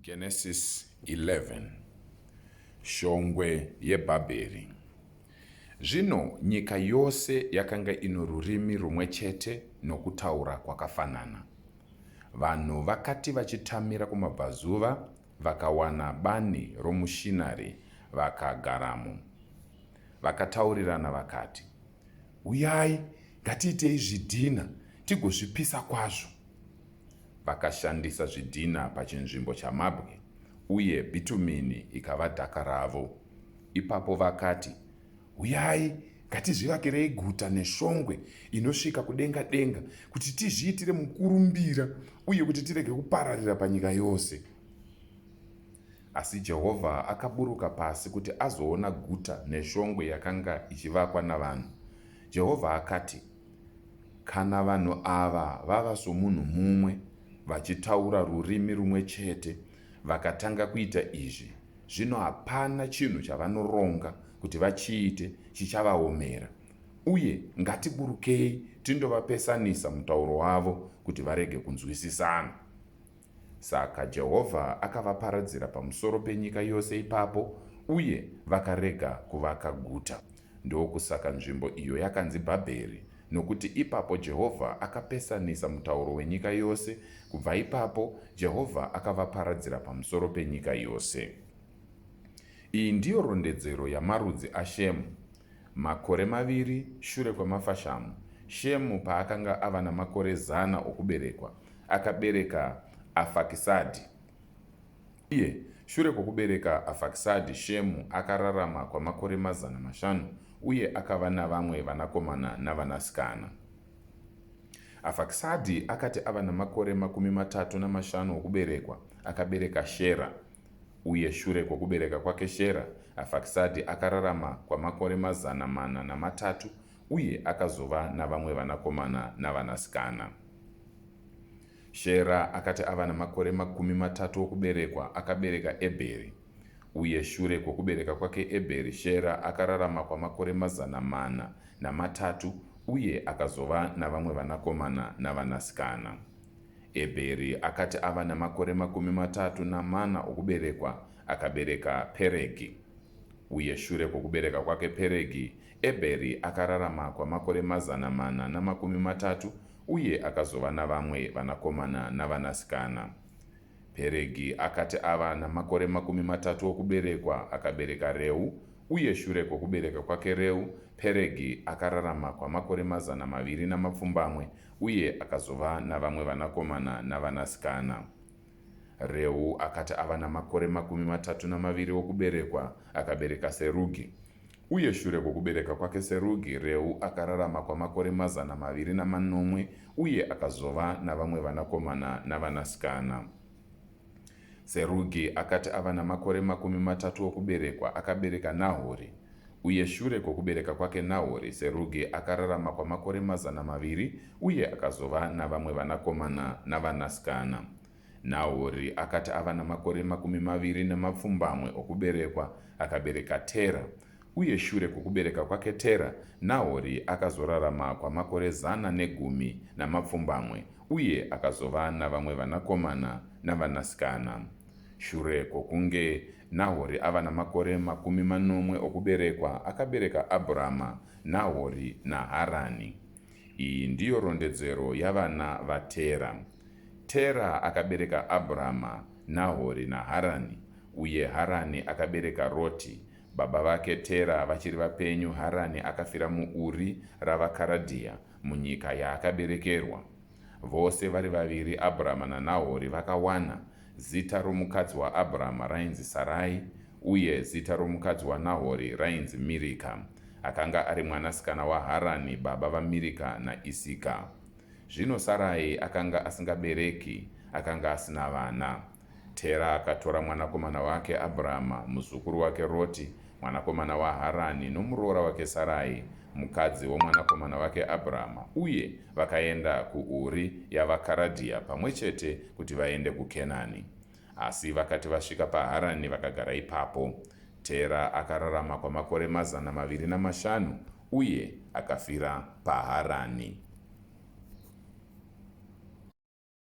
Genesis 11 Shongwe yeBhabheri. Zvino nyika yose yakanga ino rurimi rumwe chete nokutaura kwakafanana. Vanhu vakati vachitamira kumabvazuva, vakawana bani romuShinari vakagaramo. Vakataurirana vakati, Uyai, ngatiitei zvidhina tigozvipisa kwazvo. Vakashandisa zvidhina pachinzvimbo chamabwe, uye bhitumini ikava dhaka ravo. Ipapo vakati, Uyai, ngatizvivakirei guta neshongwe inosvika kudenga denga, kuti tizviitire mukurumbira uye kuti tirege kupararira panyika yose. Asi Jehovha akaburuka pasi kuti azoona guta neshongwe yakanga ichivakwa navanhu. Jehovha akati, Kana vanhu ava vava somunhu mumwe, vachitaura rurimi rumwe chete, vakatanga kuita izvi, zvino hapana chinhu chavanoronga kuti vachiite chichavaomera. Uye ngatiburukei tindovapesanisa mutauro wavo kuti varege kunzwisisana. Saka Jehovha akavaparadzira pamusoro penyika yose ipapo, uye vakarega kuvaka guta. Ndokusaka nzvimbo iyo yakanzi Bhabheri, nokuti ipapo Jehovha akapesanisa mutauro wenyika yose, kubva ipapo Jehovha akavaparadzira pamusoro penyika yose. Iyi ndiyo rondedzero yamarudzi aShemu. Makore maviri shure kwamafashamu, Shemu paakanga ava namakore zana okuberekwa, akabereka Afakisadhi. Uye shure kwokubereka Afakisadhi, Shemu akararama kwamakore 500 uye akava navamwe vanakomana navanasikana. Afakisadhi akati ava namakore 35 okuberekwa, akabereka Shera. Uye shure kwokubereka kwake Shera, Afakisadhi akararama kwamakore 403 uye akazova navamwe vanakomana navanasikana. Shera akati ava namakore 30 okuberekwa, akabereka Ebheri. Uye shure kwokubereka kwake Ebheri, Shera akararama kwamakore 403 uye akazova navamwe vanakomana navanasikana. Ebheri akati ava namakore 34 okuberekwa, akabereka Peregi. Uye shure kwokubereka kwake Peregi, Ebheri akararama kwamakore 430 uye akazova navamwe vanakomana navanasikana. Peregi akati ava namakore 30 okuberekwa, akabereka Reu, uye shure kwokubereka kwake Reu, Peregi akararama kwamakore 207 uye akazova navamwe vanakomana navanasikana. Reu akati ava namakore 32 okuberekwa, akabereka Serugi. Uye shure kwokubereka kwake Serugi, Reu akararama kwamakore 207 uye akazova navamwe vanakomana navanasikana. Serugi akati ava namakore 30 okuberekwa, akabereka Nahori. Uye shure kwokubereka kwake Nahori, Serugi akararama kwamakore 200 uye akazova navamwe vanakomana navanasikana. Nahori akati ava namakore 27 okuberekwa, akabereka Tera. Uye shure kwokubereka kwake Tera, Nahori akazorarama kwamakore 117 uye akazova navamwe vanakomana navanasikana. Shure kwokunge Nahori ava namakore 70 okuberekwa, akabereka Abhurama, Nahori naHarani. Iyi ndiyo rondedzero yavana vaTera. Tera akabereka Abhurama, Nahori naHarani, uye Harani akabereka Roti. Baba vake Tera vachiri vapenyu, Harani akafira muUri ravaKaradhea, munyika yaakaberekerwa. Vose vari vaviri Abhurama naNahori vakawana. Zita romukadzi waAbhurama rainzi Sarai, uye zita romukadzi waNahori rainzi Mirika. Akanga ari mwanasikana waHarani, baba vaMirika naIsika. Zvino Sarai akanga asingabereki, akanga asina vana. Tera akatora mwanakomana wake Abhurama, muzukuru wake Roti, mwanakomana waHarani, nomuroora wake Sarai, mukadzi womwanakomana wake Abhurama, uye vakaenda kuUri yavaKaradhia pamwe chete kuti vaende kuKenani. Asi vakati vasvika paHarani vakagara ipapo. Tera akararama kwamakore 205 uye akafira paHarani.